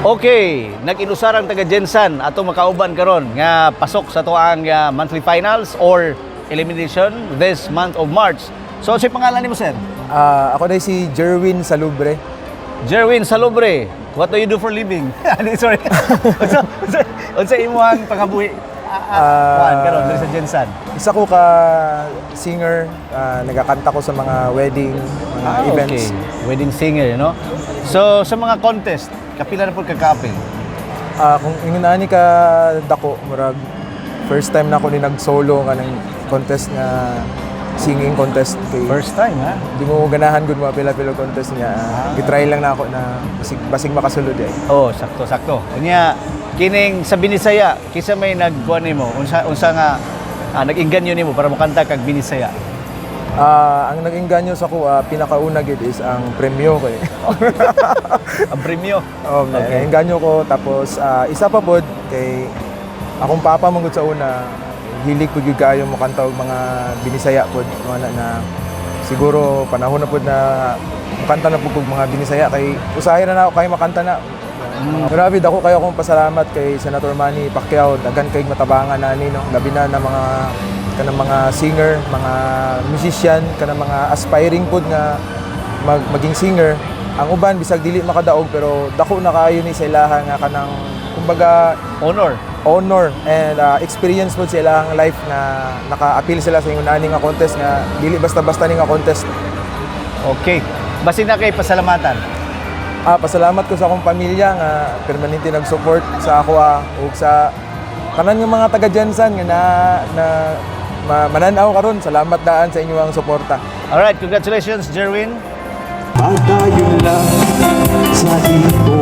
Okay, nag-inusarang taga GenSan ato makauban karon nga pasok sa atoang monthly finals or elimination this month of March. So, si pangalan nimo, sir? Ah, ako na si Jerwin Salubre. Jerwin Salubre. What do you do for living? Ano, sorry. Unsa imong pangabuhi? Kuan karon diri sa GenSan. Isa ko ka singer, nagakanta ko sa mga wedding, mga events. Okay. Wedding singer, no? So, sa mga contest, kapila na pud ka kaapil? Kung ingon ani ka dako, murag first time na ako ni nag-solo kanang contest nga singing contest kay First time, ha? Di mo ganahan gud mo apil-apil og contest niya. Gitry lang na ako na basig, basig makasulod eh. Oh, sakto, sakto. Unya, kining sa Binisaya, kinsa may nagkuan nimo? Unsa nga nag-inganyo nimo para mokanta kag Binisaya? Ang nag-engganyo sa ako, pinakauna gid is ang premyo kay. Ang premyo. Oh, okay. Naengganyo ko tapos isa pa pod kay akong papa man gud sa una hilig pud gyud kaayo mo kanta og mga Binisaya pod mga na siguro panahon na pod na mokanta na pud kog mga Binisaya kay usahay na nako kay makanta na. Grabe, dako kayo akong pasalamat kay Senator Manny Pacquiao, daghan kay matabangan nani, no, labi na na mga kanang mga singer, mga musician, kanang mga aspiring pod nga maging singer. Ang uban bisag dili makadaog pero dako na kaayo ni sa ilaha nga kanang kumbaga Honor. Honor and experience pod sa ilahang life nga naka-appeal sila sa ingon ani nga contest nga dili basta-basta ni nga contest. Okay. Basin na kay pasalamatan. Pasalamat ko sa akong pamilya nga permanente nag-support sa ako ug sa tanan nga mga taga GenSan nga na mananaw karon. Salamat daan sa inyong suporta. Alright, congratulations, Jerwin. Padayon lang sa imo.